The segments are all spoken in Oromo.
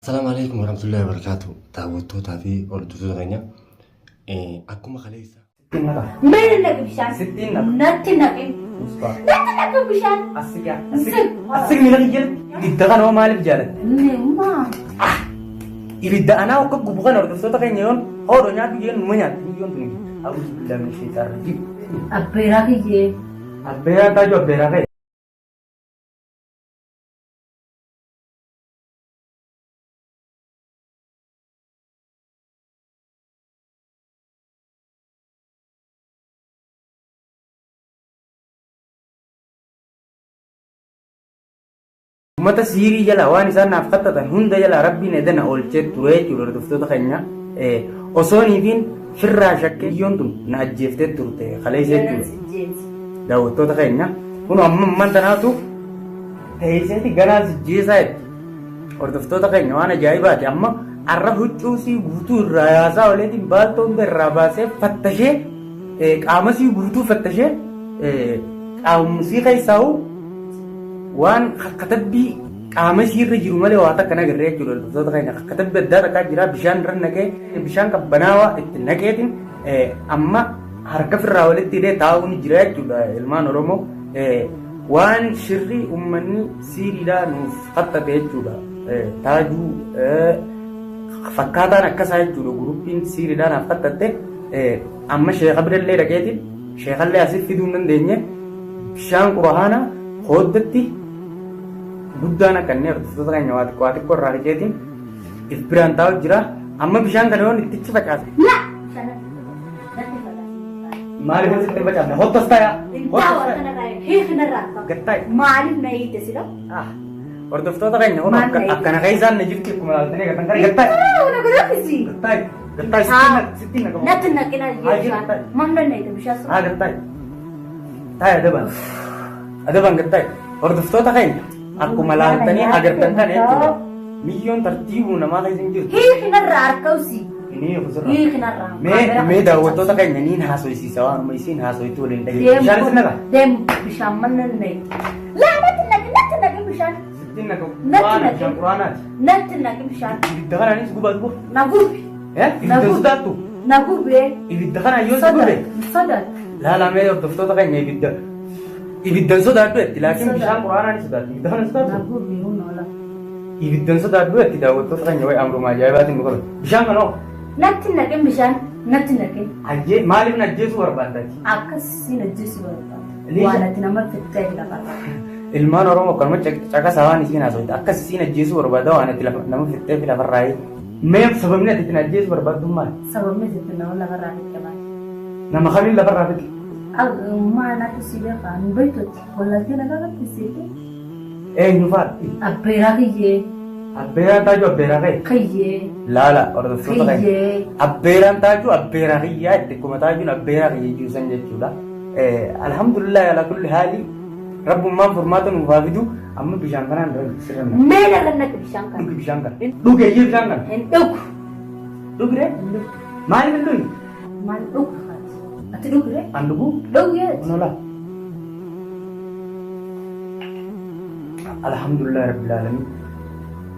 Assalaamu alaikum warahmatullahi wabarakatuh. Daawwattootaa fi hordoftoota keenya akkuma kaleessa. Sittiin naqa. Mee naqi bishaan. Sittiin naqa. Natti naqi. Usbaa. Natti naqi bishaan. Asigaa. Asig miila kiyya ibidda kana hoo maaliif jaalatte? Maa. Ibidda anaa akka gubu kana hordoftoota keenya yoon hoodho nyaadhu jeen numa nyaatti biyyoon tun ibidda. A'uuzu billaahi mina shayxaan rajiim. Abbeeraa kiyyee. Abbeeraa taaju abbeeraa ka'e. Uummata siirii jalaa waan isaan naaf kattatan hunda jalaa rabbiin edana oolchee ture jechuudha hordoftoota keenya. Osoo niifiin firraa shakkee biyyoon tun na ajjeeftee turte kaleessa jechuudha. Daawwattoota keenya kun amma ammaan tanaatu teesseeti ganaa sijjeesaa jetti. Hordoftoota keenya waan ajaa'ibaati amma arra huccuu sii guutuu irraa yaasaa oleetiin baaltoo hunda irraa baasee fattashee qaama sii guutuu fattashee qaamuma sii keessaa'u waan katabbii qaama isii irra jiru malee waa takka nagarree jechuudha hordoftoota keenya katabbii addaa takkaa jira bishaan irra naqee bishaan qabbanaawaa itti naqeetiin amma harka firraa walitti hidhee taa'uu ni jira jechuudha ilmaan Oromoo waan shirri uummanni siiriidhaa nuuf faxxate jechuudha taajuu fakkaataan akkasaa jechuudha guruppiin siiriidhaa naaf faxxatte amma sheeka birallee dhaqeetiin sheekallee asii fiduu hin dandeenye bishaan qurahaana hooddatti guddaan akka inni hordoftoota keenya waa xiqqoo waa xiqqoo irraa ficeetiin if biraan taa'u jira. Amma bishaan kana yoon ittichi facaase. La. Bishaan natti natti facaase. Maaliif asitti hin facaafne? Hottas ta'a. Intaa waan hiiknarraa. Gattaa'e. Maaliif na hiite sila? Hordoftoota keenya kun Maal na hiite? akkana keessaan na jirti akkuma ilaaltanii agartan kana gattaa'e. Na godhafisi. Gattaa'e. Gattaa'e sittiin naqamu. Natti naqina Haa bishaan. gattaa'e. Maal na hiite bishaan sun? Haa gattaa'e. Taa'e adabaan. Adabaan gattaa'e. Hordoftoota keenya akkuma laaltanii agartan kana jechuudha. Miyyoon tartiibuu namaa keessa hin jirtu. Hiiknarraa harka usii. Inni ofirraa. Hiiknarraa. Mee mee daawwattoota keenya niin haasoysiisa waanuma isiin haasoytu waliin dhageenya. Bishaan isin naqa? Deem bishaan manna na hiite. Laa natti naqi natti naqi bishaan. Sittiin naqa. Natti Quraana naqi. bishaan quraanaati. Natti naqi bishaan. Ibidda kanaanis gubaa guba. Na gubi. Eh? Ibidda sodaattu. Na gubee. Ibidda kanaan yoo si gube. Sodaadha. Laalaa mee hordoftoota keenya ibidda. Ibiddan sodaadhu jetti laakiin bishaan quraanaa ni sodaatti. Ibidda kana Na sodaattu. gubi humna ola. Ibiddan sodaadhu jetti daawwattoota keenya wayi amruma ajaa'ibaatiin nu qabe. Bishaan kana hoo? Natti naqin bishaan. Natti naqin. Ajjee maaliif na ajjeesuu barbaaddaati? Akkas siin ajjeesuu barbaada. Liisa. Waan ati nama fixxee lafarra. Ilmaan Oromoo akkanuma caqasaa waan isiin haasofte akkas isiin ajjeesuu barbaada waan ati nama fixxee fi lafarraa Mee sababni ati ittiin ajjeesuu barbaaddu maali? Sababni ati ittiin nama lafarraa fixxe maali? Nama kamiin lafarraa fixe? Maal ati si beekaa hin beektutti wallaaltee na gaafatti siite. Eenyu fa'a? Abbeeraa kiyyee. Abbeeraan taajuu abbeeraa ka'e? Kiyyee. Laala hordoftoota keenya. Kiyyee. Abbeeraan taajuu abbeeraa kiyyaa itti akkuma taajuun abbeeraa kiyya jiru san jechuudha. Alhamdulillah ala kulli haali rabbummaan furmaata nuuf haa fidu amma bishaan kanaan sirra na. Mee narra naqi bishaan kana. Dhugi bishaan kana. Dhugi eeyyee bishaan kana. Hin dhugu. Dhugi ree? Maaliif hin dhugni? Maal dhugu haati? Ati dhugi ree? An dhuguu? Dhugi ati. Kunola. Alhamdulillah rabbil alamin.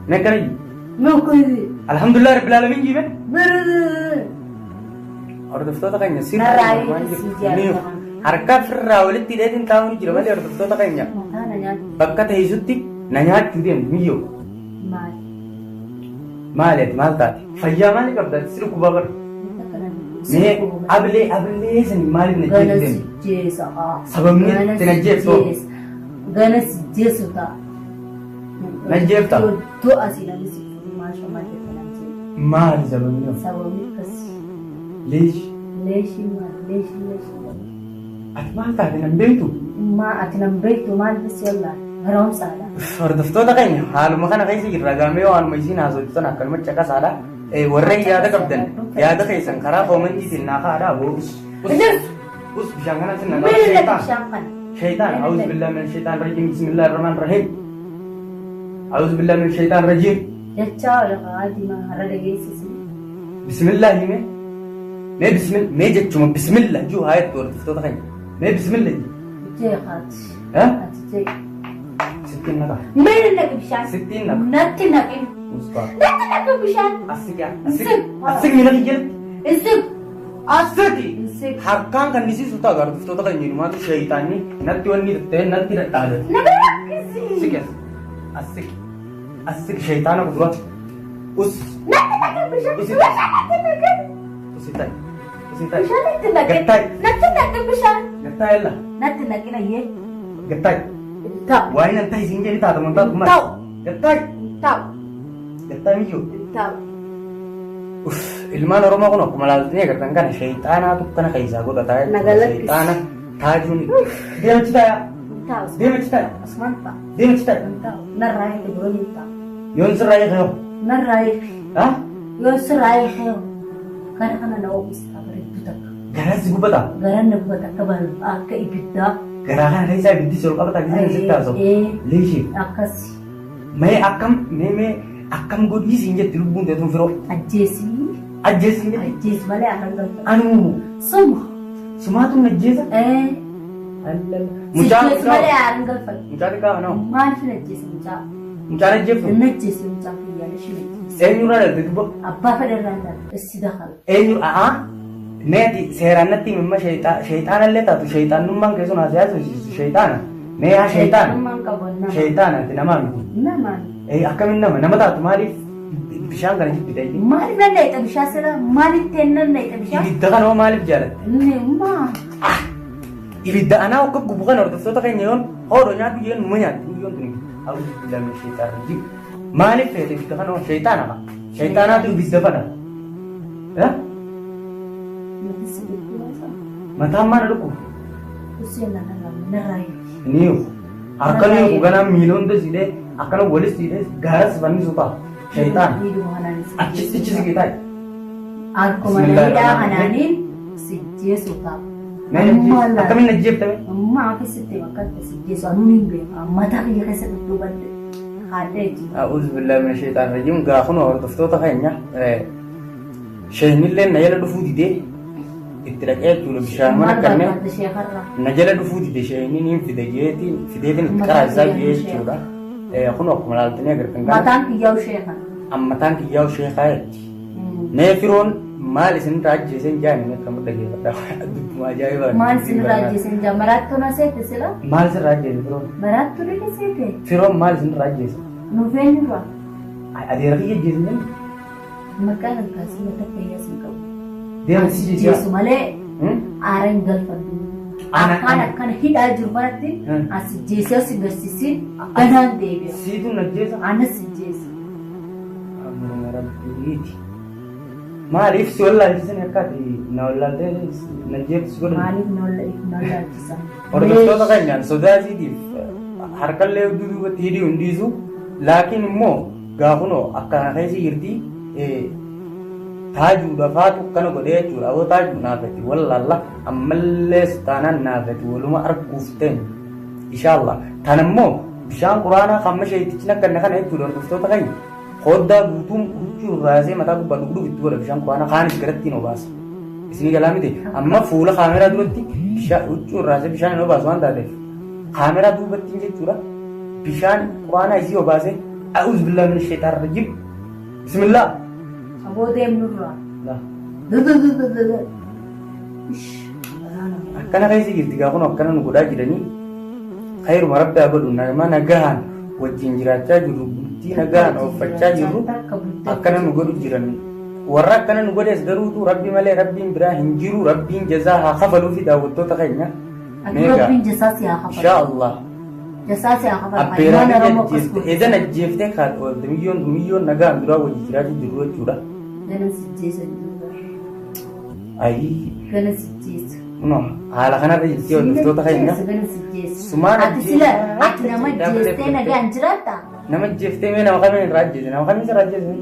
Mee akkana ji. Nukuzi. Alhamdulillah rabbil alamin jibe. Birr. Hordoftoota keenya Narraa sirrii waan eegi jiru. si jaallatama. Harka firraa walitti hidheetiin taa'uun jira malee hordoftoota keenya Mataa na nyaata. bakka teessutti na nyaachuu deemtu miyyoo. Maali? Maali ati maal taate? Fayyaa maalii qabda? Si dhukkubaa bara. Mee ablee ablee sani maaliif na Gana jeetu deemtu? si jeesa. Sababni itti na jeeftu? Gana si jeesu ta'a. Na jeefta? Iddoo asii namni si fuudhu maal maal jette naan jedhe. Maali sababni hoo? Sababni akkasi. Leeshi. Leeshii maali? Leeshii leeshii maali? Ati maal taate nan beektu? Maa ati nan beektu maaliif si wallaala? Haroomsaadha. Hordoftoota keenya haaluma kana keessa jirra gaamee waanuma isiin haasoftu sana akkanuma caqasaadha. Warreen yaada qabdan yaada keessan karaa koomentiitiin naa kaa'adha. Us us bishaan kana sin nagaa Miila sheetaan. bishaan kana. Sheetaan a'uuzu billahi min sheetaan rajiim bismillaahi rahmaan rahiim. A'uuzu billahi min sheetaan rajiim. Jechaa lafa diimaa har'a dhageessisi. Bismillaahi mee mee bismil mee jechuma bismillah juu haa jettu hordoftoota keenya. Mee bismillah juu. Jee haati. Eh? Ati jee. Sittiin naqa. Miila naqi bishaan. Sittiin naqa. Natti naqi. Usbaa. Natti naqin bishaan. Asiki. Insig. Asiki miila kiyya jalatti. Insig. Asiki. Insig. Harkaan kan nisiisu ta'a hordoftoota keenya inumaatu sheeyxaanni natti wanni ta'e natti dhadhaadate. Nama rakkisi. Asiki as. Asiki. Asiki sheeyxaana kudura. Us. Natti naqin bishaan. Usi. Bishaan natti naqin. Usi ta'i. Usi ta'i. Bishaan natti naqin. Gattai. Natti naqin bishaan. Gattaa yalla. Natti naqin ayyee. Gattai. Ta'u. Waan nan ta'i siin jedhi taata montaatu maal? Ta'u. Gattai. Ta'u. Gattai miyyoo. Ta'u. Uff, ilmaan Oromoo kun akkuma laaltanii agartan kana sheeyxaanaatu kana keessaa godhataa jechuudha. Naga lakkisi. Sheeyxaana taajuun. Deemachi taa'a. Ta'u. Deemachi taa'a. Asumaan ta'a. Deemachi taa'a. Ta'u. Narraa hiike biroo ni ta'u. Yoon sirraa hiike Narraa hiike. Ha? Yoo sirraa hiike gara kana na oomishta bareedduu takka. Garaa si gubata. Garaan na gubata akka balbaa akka ibiddaa. Garaa kana keessaa ibiddi si ol qabata giseen sitti haasa'u. Ee Leeshee. akkas Mee akkam mee mee akkam godhii siin jetti lubbuun teetuun firoo. ajjeesii Ajjeesi siin jetti. ajjeesi malee afaan galfata. Anuu Suma. sumaatu na ajjeesa. Ee Allala. si Mucaa ajjeesi malee afaan galfata. mucaa xiqqaa kanoo. Maaliif na ajjeesi mucaa? Mucaan ajjeeftu. Na ajjeesi mucaa kiyyaan ishee ajjeesi. Eenyurraa dhalte dubba? Abbaa fedha irraa dhalte issi dakala. Eenyu a'aa? Mee ati seeraan natti himi sheeyxaanallee taatu sheeyxaanummaan keessuun haasa'aa tursiisu sheeyxaana. Mee haa sheeyxaana. Sheexanummaan qabu nama. Sheeyxaana ati namaa miti. Namaan. Akkamiin nama nama taatu maaliif bishaan kana jibbita inni? Maaliif nan dhayxa bishaan sila? Maaliif teen nan dhayxa bishaan? Ibidda kana hoo maaliif jaalatte? Inni maa? Ibidda anaa akka gubu kana hordoftoota keenya yoon hoodho nyaatu jeen numa nyaatti yoon tun ibidda. A'uudhu billaahi mina sheeyxaana rajiim. Maaliif feete ibidda kana hoo sheeyxaana kaa? Sheeyxaanaatu ibidda fadha. Mati si dhukkuba isaa. Mataan maal dhukkuba? Usseen nan narraa hiiki. Ni hiiku. Akkana hiiku ganaa miila hunda siidhee akkana walis siidhee gaaras fannisu ta'a. Sheeyxaana. Miidhuma kanaan si Achitti achi siqee taa'i. Akkuma miidhaa kanaaniin si jeesu ta'a. Akkamiin ajjeeftame? Amma akkasitti bakka si jeesu anuun hin beeku. Mataa kiyya keessa dudduubadde. Haadha jechuudha. A'uudhu billaahi mina sheeyxaana rajiim. Gaafuma hordoftoota keenya sheeynillee na jala dhufuu didee itti dhaqee jechuudha bishaan mana Maal kanneen barbaadde sheekarraa? na jala dhufuu dide sheeyni niin fide jeetiin fideetiin itti qaraasaa jee jechuudha. Kun akkuma laaltanii agartan kana Mataan kiyyaa'u sheekan. ammataan kiyyaa'u sheekaa jetti. Mee firoon maal isinirraa ajjeesen jaani akkam dhaggeeffadha. Dubbuma ajaa'ibaa. Maal isinirraa ajjeesen jaa? Maraattuu na seete sila? Maal isinirraa ajjeese firoon? Maraattuu ni seete? Firoon maal isinirraa ajjeese? Nuuf eenyurraa? Adeera kiyya ajjeesen jennu? Maqaan akkaasii mata fayyaa sin qabu. Deema Asi si jeesaa. jeesu malee aara hin galfadhu. Akkaan akkana hidhaa jiru kanatti asi jeesee si garsiisiin ganaan deebi'a. Siitu na ajjeesa? Anas jeesa. Amruma rabbiiti. Maaliif si wallaalchisan akka ati na wallaaltee na jeetu si godhan? Maaliif na wallaalchisan? Hordoftoota keenyaan sodaa isiitiif harkallee duubatti hidhii hin dhiisu. Laakiin immoo gaafunoo akkana keessa jirti taajuudha faatu akkana godhee jechuudha. Aboo taajuu naafati wallaalla ammallee taanaan naafati waluma arguuf ta'e inshaallah. Tan immoo bishaan quraanaa kan masheetichi nakkanne kana jechuudha hordoftoota keenya. Hoddaa guutuun huccuu raasee mataa gubbaa dhugdhuuf itti godha bishaan quraanaa kaanis garatti hin obaasa. Isinii galaa miti amma fuula kaameraa duratti huccuu raasee bishaan hin obaasu waan taateef kaameraa duubatti jechuudha bishaan quraanaa isii obaasee a'uuz billaahi mina sheexaan rajiim bismillah. Aboo deemnurraa. Dudududududu. Ish. Akkana keessa jirti gaa kun akkana nu godhaa jiranii khayruma rabbi haa godhu nama nagahaan wajjin jiraachaa jirru bultii nagahaan ooffachaa jirru akkana nu godhu jiran. Warra akkana nu godhes garuutu rabbi malee rabbiin biraa hin jiru rabbiin jazaa haa kafaluu fi daawwattoota keenya. Ati rabbiin jasaa si haa kafalu. Inshaa Allah. Jasaa si haa kafalu. Abbeeraan Ilmaan Oromoo akkas ajjeefte godhu. edan ajjeeftee kaat oolte miyyoon miyyoon nagaan duraa wajjin jiraachaa jirru jechuudha. Gana si jeesa jiru. Ayii. Gana si jeesa. No, haala kanarra jirti hordoftoota keenya. Gana si jeesa. Sumaan Ati sila ati nama jeestee nagaan jiraata? Nama jeeftee mee nama kamiin irraa ajjeese? Nama kamiin irraa ajjeese?